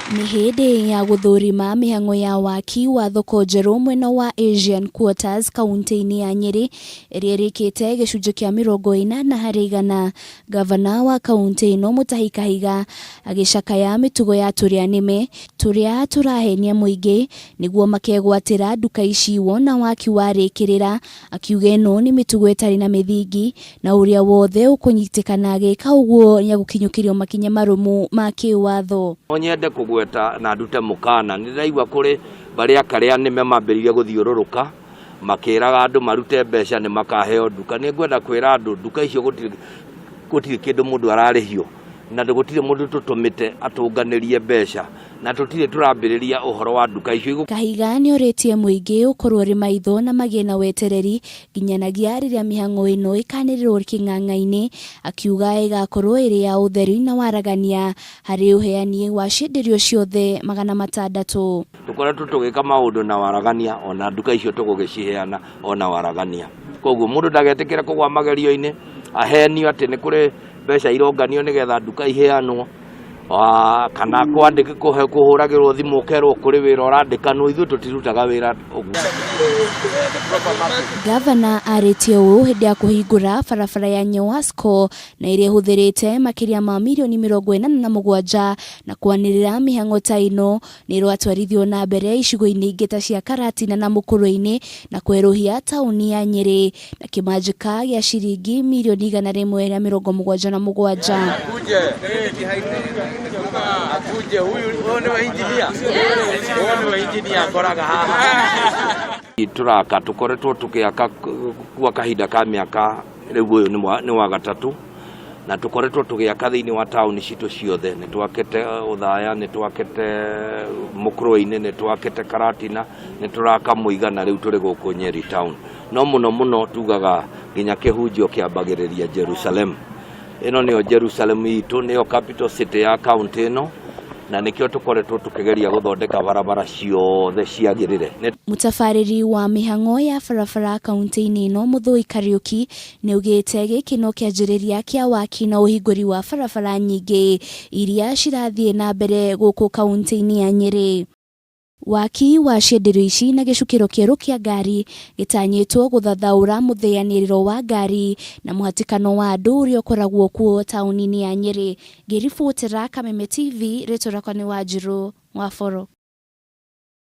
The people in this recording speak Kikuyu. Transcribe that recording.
Nĩ hĩndĩ ya gũthũrima mĩhang'o ya waki wa thoko njerũ mwena wa Asian Quarters kaunti-inĩ ya Nyĩrĩ ĩrĩa ĩrĩkĩte gĩcunjĩ kĩa 80%. Gavana wa kaunti ĩno Mutahi Kahiga agĩcakaya mĩtugo ya tũrĩa nĩme tũrĩa tũrahenia mũingĩ nĩguo makegwatĩra nduka ici wona waki warĩkĩrĩra, akiuga ĩno nĩ mĩtugo ĩtarĩ na mĩthingi na ũrĩa wothe ũkũnyitĩkana agĩka ũguo nĩegũkinyũkĩrio makinya marũmu ma kĩwatho. No nyende kũgweta na ndute mũkana, nĩ ndĩraigua kũrĩ barĩ akarĩa nĩme mambĩrĩirie gũthiũrũrũka makĩraga andũ marute mbeca nĩ makaheo nduka. Nĩ ngwenda kwĩra andũ nduka icio gũtirĩ gũtirĩ kĩndũ mũndũ ararĩhio na gũtirĩ mũndũ tũtũmĩte atũnganĩrie mbeca na tũtirĩ tũrambĩrĩria ũhoro wa nduka icio. Kahiga nĩorĩtie mũingĩ ũkorwo ũrĩ maitho na magĩe na wetereri nginyanagia rĩrĩa mĩhang'o ĩno ĩkanĩrĩrwo kĩng'ang'a-inĩ, akiuga ĩgakorwo ĩrĩ ya ũtheri na waragania harĩ ũheani wa cienderio ciothe 600. Tũkoretwo tũgĩka maũndũ na waragania ona nduka icio tũgũgĩciheana ona waragania. Koguo mũndũ ndagetĩkĩre kũgwa magerio-inĩ ahenio atĩ nĩ kũrĩ mbeca ironganio nĩgetha nduka iheanwo kana kwandĩka kũhũragĩrwo thimũ ũkerwo kũrĩ wĩra ũrandĩkanwo, ithuĩ tũtirutaga wĩra ũguo. Gavana arĩtie ũũ hĩndĩ ya kũhingũra barabara ya Nyewasco na ĩrĩa ĩhũthĩrĩte makĩria ma mirioni 87 na kwanĩrĩra mĩhang'o ta ĩno nĩ ĩratwarithio na mbere icigo-inĩ ingĩ ta cia Karatina na Mũkũrwe-inĩ na kwerũhia taũni ya Nyĩrĩ na kĩmanjĩka gĩa ciringi mirioni 177. Tũraka tũkoretwo tũgĩaka kwa kahinda ka mĩaka rĩu ũyũ nĩ wa gatatũ na tũkoretwo tũgĩaka thĩinĩ wa taũni citũ ciothe. Nĩ twakĩte Othaya, nĩ twakĩte Mũkũrwe-inĩ, nĩ twakĩte Karatina, nĩ tũraka Mũigana, rĩu tũrĩ gũkũ Nyeri town. No mũno mũno tugaga nginya kĩhunjio kĩambagĩrĩria Jerusalem. Ĩno nĩyo Jerusalem itũ, nĩyo capital city ya county ĩno, na nĩkĩo tũkoretwo tũkĩgeria gũthondeka barabara ciothe ciagĩrĩre. Mũtabarĩri wa mĩhang'o ya barabara kaunti-inĩ ĩno Mũthũi Kariũki nĩaugĩte gĩkĩ no kĩanjĩrĩria kĩa waki na ũhingũri wa barabara nyingĩ iria cirathiĩ na mbere gũkũ kaunti-inĩ ya Nyĩrĩ. Waki wa cienderio ici na gĩcukĩro kĩerũ kĩa ngari gĩtanyĩtwo gũthathaũra mũtheanĩrĩro wa ngari na mũhatĩkano wa andũ ũrĩa ũkoragwo kuo taũni-inĩ ya Nyĩrĩ. Ngĩribotera Kameme TV, rĩtwa rĩakwa nĩ Wanjirũ Mwaboro.